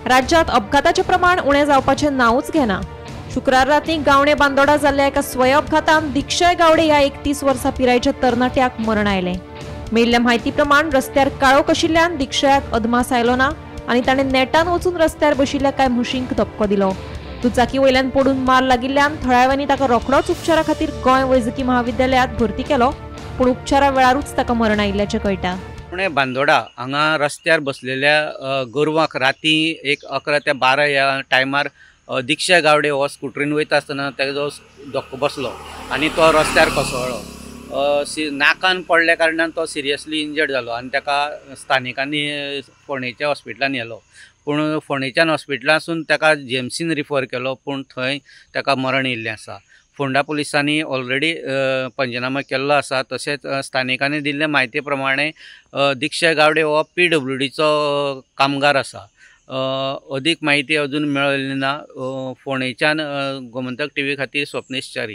राज्यात अपघाताचें प्रमाण उणें जावपाचें नांवूच घेना. शुक्रार राती गावणे बांदोडा जाल्ल्या एका स्वय अपघातान दीक्षय गावडे ह्या 31 वर्सां पिरायेच्या तरणाट्याक मरण आयलें. मेळिल्ल्या म्हायती प्रमाण रस्त्यार काळोख आशिल्ल्यान दीक्षयाक अदमास आयलो ना आनी ताणें नेटान वचून रस्त्यार बशिल्ल्या कांय म्हशींक धपको दिलो. दुचाकी वयल्यान पडून मार लागिल्ल्यान थळाव्यांनी ताका रोखडोच उपचारा खातीर गोंय वैजकी महाविद्यालयांत भरती केलो, पूण उपचारा वेळारूच ताका मरण आयिल्ल्याचें कळटा. पुणे बांदोडा हांगा रस्त्यार बसलेल्या गोरवांक राती एक 11 ते 12 ह्या टायमार दीक्षा गावडे हो स्कुटरीन वयता आसतना तेजो धक्को बसलो आनी तो रस्त्यार कोसळ्ळो. नाकान पडल्या कारणान तो सिरियसली इंजर्ड जालो आनी ताका स्थानिकांनी फोंडेच्या हॉस्पिटलान व्हेलो, पूण फोंडेच्यान हॉस्पिटलांसून ताका जीएमसीन रिफर केलो, पूण थंय ताका मरण येयल्लें आसा. फोंडा पुलिसांनी ऑलरेडी पंचनामा केल्लो आसा. तशेंच स्थानिकांनी दिल्ले म्हायती प्रमाणे दीक्षा गावडे हो PWDचो कामगार आसा. अदीक म्हायती अजून मेळिल्ली ना. फोंडेच्यान गोमंतक टीव्ही खातीर स्वप्नेश च्यारी.